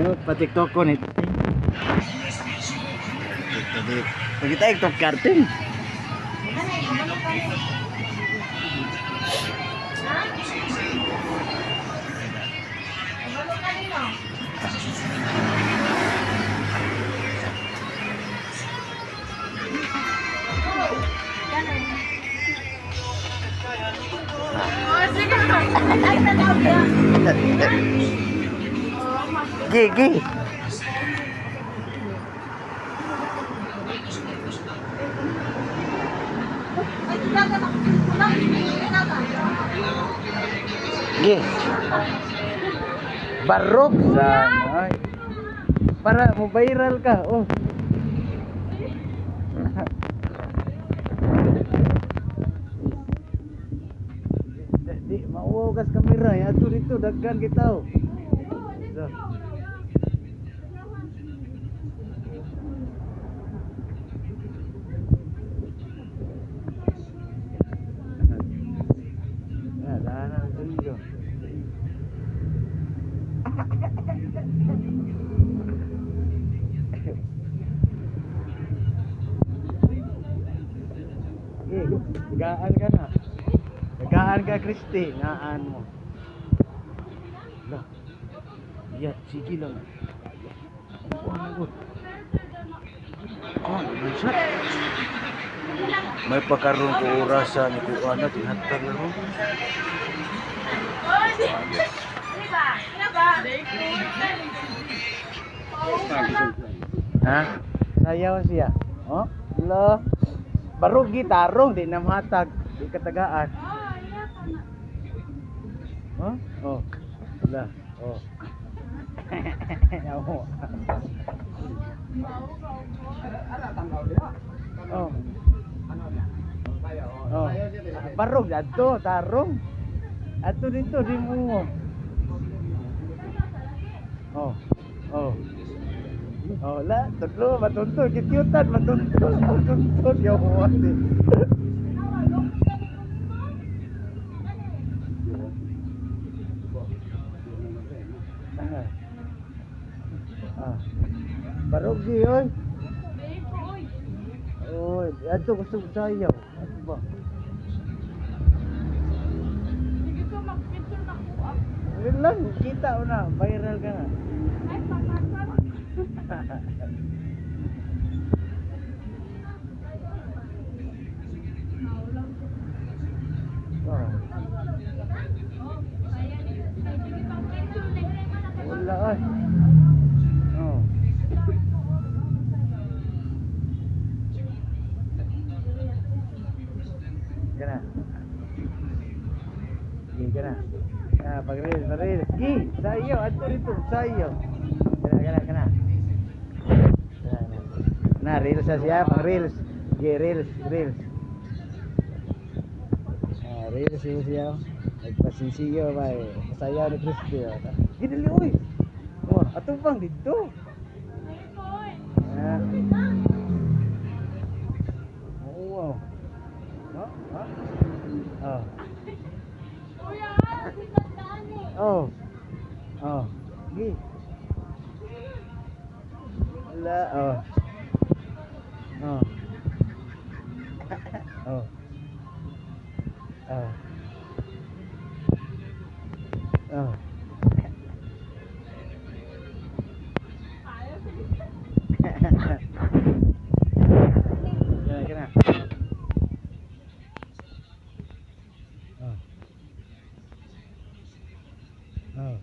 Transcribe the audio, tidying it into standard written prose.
Pa TikTok ko ni. Pagita TikTok karting. Oh, sige. Ay, tanaw ya. Gigi. Ay, dagan ako. Gi. Barog sana. Ay. Para mo viral ka. Oh. Di, di mauwaw kas kamera ya ato dito daghan kita oh. So. Ya, dana dito. Eh, gaan ka na. Gaan ka, Christy. Ngaan mo. Lah. Ya, sige lang. Oh, my God. Oh, minsan. May pakaroon ko orasa ni kuha na, tinatag na ko. Ha? Sayaw siya. Oh, lo. Barog gitarong di na mahatag, di katagaan. Oh, oh. La, oh. Yawo. Oh. Oh. Barog adto, tarong. Adto dito di mo. Oh. Oh. Oh, la, tudlo, matuntun, kikyutan, matuntun, matuntun, yawo ate. Ah. Ah. Barog di oy. Oy, adto gusto ko sayaw. Adto ba? Sige ko, mag-picture na ko. Yun lang, kita mo na, viral ka na. Ay, patasan. Oh. Wala ay. Oh. Kana. Gi kana. Ah, pag-reel, pag-reel. Gi, sayo, adto dito, sayo. Kana, kana, kana. Kana. Na, reels na siya, pang reels. Gi, reels, reels. Ah, reels siya siya. Nagpasinsiyo ba eh. Sayaw ni Crispy. Oh. Gi, dali, uy. Oh, ato bang dito? Ah. Oh, wow. No? Huh? Oh. Oh. Oh. Gi. Wala, oh. Oh. Oh. Oh. Oh. Kana, kana. Oh. Oh.